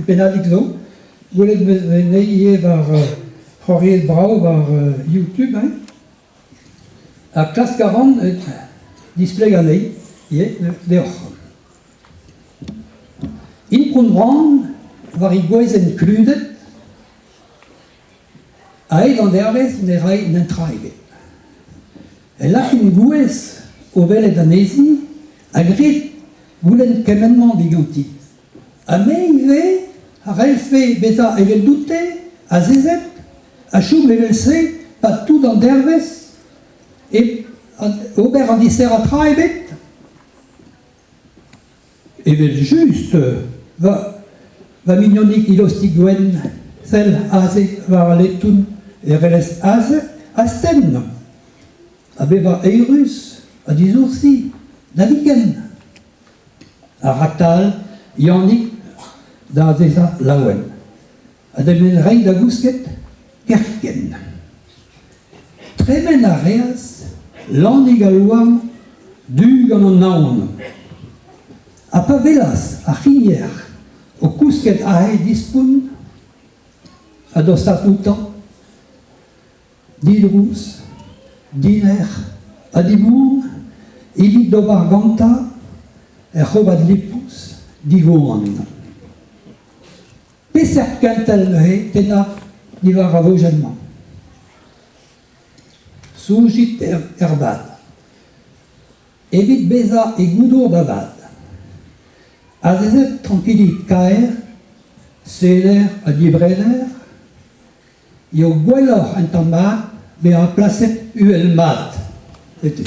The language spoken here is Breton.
Pennadig zo. Gwelet 'm eus anezhi ivez war c'hoariet brav war YouTube hein. Ha klask a ran displegañ anezhi ivez deoc'h. Intron Vran war he gwezenn kludet A-hed an dervezh ne rae netra ebet. E lakain gouez o welet anezhi ha grit goulenn kement-mañ diganti. Ha me ivez a c'hellfe bezañ eveldoute azezet ha chom evel-se 'pad tout an dervezh hep ober an disterañ tra ebet ? Evel-just, va va mignonig Ilostig Gwenn, sell aze war al letoun e c'hellez aze astenn ha bevañ eürus ha disoursi da viken. Ha raktal Yannig da azezañ laouen ha d'en em reiñ da gousket kerkent. Tremen a reas Lanig al Louarn du gant an naon. Ha pa welas ar c'higner o kousket aze dispont, a dostaat outañ, didrouz, dinec'h ha diboan, evit d'ober gantañ ur c'hrogad lipous digoan. Peseurt kentel neuze tennañ diwar ar vojenn-mañ ? Soñjit ervat. Evit bezañ e goudor da vat. Azezet trankilik-kaer, seder ha dibreder, eo gwelloc'h un tamm mat bezañ plaset uhel-mat. Setu.